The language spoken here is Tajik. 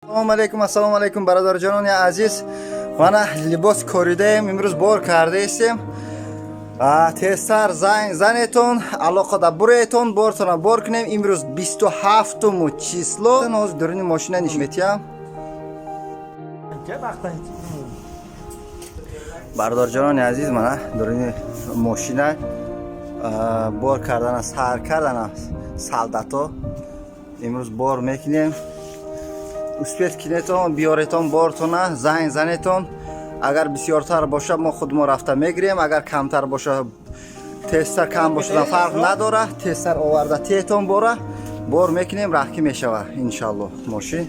Ассалому алайкум, ассалому алайкум, бародарҷонони азиз. Мана, либос коридаем, имрӯз бор кардаистем. Тезтар занг занетон, алоқада буретон, бортона бор кунем. Имрӯз 27-уму число. Ҳозир дуруни мошина ниш метиҳам. Ча вақтан? Бародарҷонони азиз, мана, дуруни мошина бор кардана сар кардана солдато. Имрӯз бор мекунем. Успеть кинетон, биёретон бортона, занг занетон. Агар бисёртар боша, мо худмо рафта мегирем, агар камтар боша, тезтар кам бошадан фарқ надора, тезтар оварда тиетон, бора бор мекунем, раҳкӣ мешава, иншаллоҳ, мошин.